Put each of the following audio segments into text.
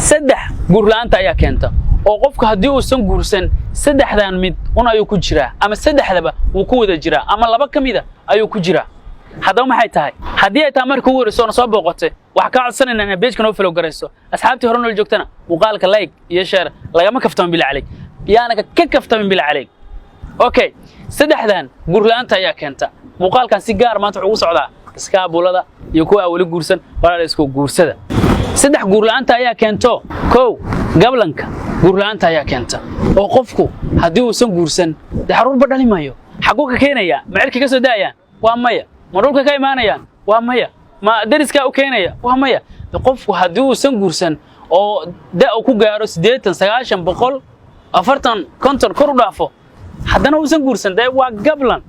Saddex, guurla'aanta ayaa keenta, oo qofku haddii uusan guursan, saddexdan mid un ayuu ku jiraa, ama saddexdaba wuu ku wada jiraa, ama laba ka mida ayuu ku jiraa. Haddaba maxay tahay? Haddii ay tahay marka ugu horreyso oona soo booqatay, waxaa kaa codsanaynaa inaad page-ka noo follow garayso. Asxaabtii hore noola joogtana, muuqaalka like iyo share lagama kaftamin, bila caleyk, yaana ka kaftamin, bila caleyk. Okay, saddexdan guurla'aanta ayaa keenta. Muuqaalkan si gaar maanta wuxuu ugu socdaa iskaabulada iyo kuwa aan weli guursan. Walaal, isku guursada. Saddex, guurla'aanta ayaa keento. Kow, gablanka guurla'aanta ayaa keenta, oo qofku haddii uusan guursan, dee xaruurba dhali mayo. Xaguu ka keenaya? Ma cirka ka soo daayaan? Waa maya. Ma dhulka ka imaanayaan? Waa maya. Ma deriskaa u keenaya? Waa maya. De qofku haddii uusan guursan oo da uu ku gaaro 80, 90, 100, 40, 50 kor u dhaafo, haddana uusan guursan, dee waa gablan.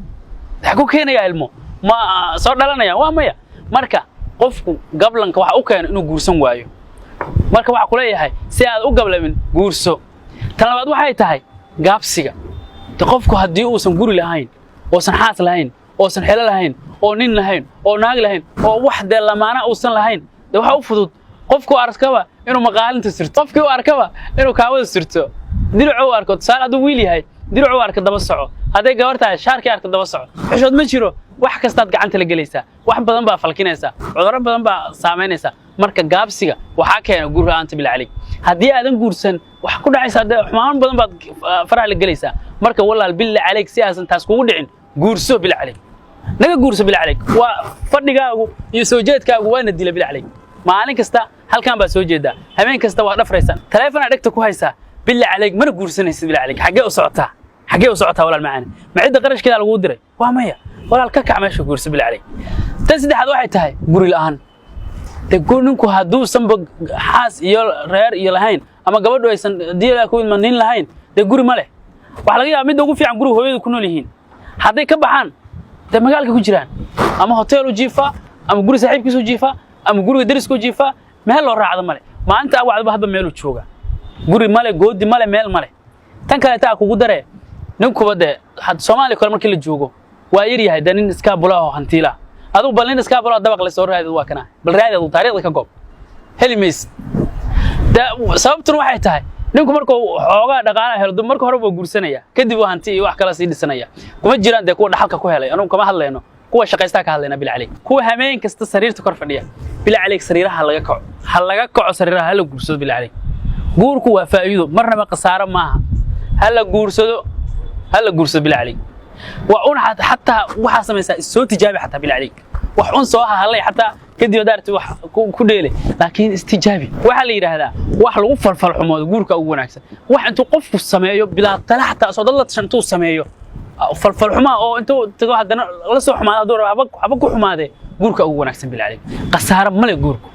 Xaguu keenayaa ilmo? Ma soo dhalanaya? Waa maya. Marka qofku gablanka waxa u keeno inuu guursan waayo. Marka waxaa kuleeyahay, si aad u gablamin, guurso. Tan labaad waxay tahay gaabsiga. De qofku haddii uusan guri lahayn, oosan xaas lahayn, oosan xelo lahayn, oo nin lahayn, oo naag lahayn, oo wax dee lamaana uusan lahayn, dee waxa u fudud qofku arkaba inuu maqaalinta sirto, qofkii u arkaba inuu kaawada sirto, diricu u arko. Tusaale, hadduu wiil yahay, diricu u arko daba soco. Hadday gabar tahay, shaarkii arko daba soco. Xishood ma jiro. Wax kastaad gacanta la gelaysaa, wax badan baa falkinaysaa, cudurro badan baa saamaynaysaa. Marka gaabsiga waxaa keena guur la'aanta, bila caleyk. Haddii aadan guursan, wax ku dhacaysaa dee xumaan badan baad faraha la gelaysaa. Marka walaal, bila caleyk, si aasan taas kugu dhicin, guurso, bila caleyk. Naga guurso, bila caleyk. Waa fadhigaagu iyo soo jeedkaagu waana dila, bila caleyk. Maalin kasta halkan baa soo jeedaa, habeen kasta waa dhafraysaa, taleefonaa dhegta ku haysaa, bila caleyk, mana guursanaysid, bila caleyk. Xaggee u socotaa? Xaggee u socotaa, walaal macaani? Ma cidda qarashkeeda laguu diray? Waa maya. Walaal, ka kac meesha, guurso, bila caleyk. Tan saddexaad waxay tahay guri la'aan. De ninku hadduusanba xaas iyo reer iyo lahayn, ama gabadhu aysan haddii Ilaah ku idma nin lahayn, dee guri ma leh. Waxaa laga yaaba midda ugu fiican guriga hooyada ku nool yihiin. Hadday ka baxaan, dee magaalka ku jiraan, ama hotel u jiifaa, ama guri saaxiibkiisu jiifaa, ama guriga deriska u jiifaa. Meel loo raacdo male. Maalinta awacdaba hadba meeluu jooga. Guri male, goodi male, meel male. Tan kaleeta a kugu daree, ninkuba dee Soomaaliya kale markii la joogo waa yar yahay dee nin iskaabulaha oo hantiila. Adigu bal nin iskaabulaha dabaq le soo raadid, waa kana. Bal raadi adigu, taariikhda ka goob, heli maysid. De sababtuna waxay tahay, ninku markuu xoogaa dhaqaalaha helo, marka hore waa guursanaya, kadib waa hanti iyo wax kala sii dhisanaya. Kuma jiraan dee kuwa dhaxalka ku helay, anugu kama hadlayno. Kuwa shaqaystaa ka hadlayna, bil caleyk. Kuwa hameen kasta sariirta kor fadhiya, bil caleyk, sariiraha laga kaco, ha laga kaco sariiraha, hala guursado, bil caleyk. Guurku waa faa'iido, marnaba khasaaro maaha. Ha la guursado, ha la guursado, bil caleyk. Waa un xataa waxaa samaysaa, soo tijaabi xataa, bil caleyk. Wax un soo hahalay xataa, kadib haddaa aragtid wax ku dheelay, laakiin istijaabi. Waxaa la yidhaahdaa wax lagu falfalxumoodo guurka ugu wanaagsan, wax intuu qofku sameeyo bilaa tala, xataa soo dad la tashan intuu sameeyo falfalxumaa, oo intuu tago haddana la soo xumaado, hadduu rabo haba ku xumaadee, guurka ugu wanaagsan, bil caleyk. Khasaaro male guurku,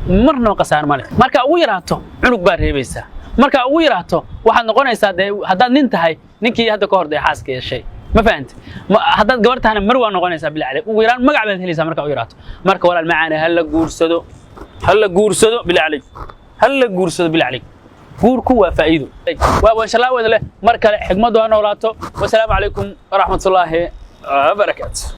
marnaba khasaaro male. Marka ugu yaraato, cunug baa reebaysaa. Marka ugu yaraato, waxaad noqonaysaa dee haddaad nin tahay, ninkii hadda ka hor dee xaaska yeeshay. Ma fahanti? Haddaad gabar tahana, mar waa noqonaysaa, bil caleyk. Ugu yaraan magac baad helaysaa marka ugu yaraato. Marka walaal macaane, ha la guursado, ha la guursado, bil caleyk, ha la guursado, bil caleyk. Guurku waa faa'iido. Waa wanshalaa wada leh. Mar kale xigmaddu ha noolaato. Wasalaamu calaykum waraxmatullaahi wabarakaatu.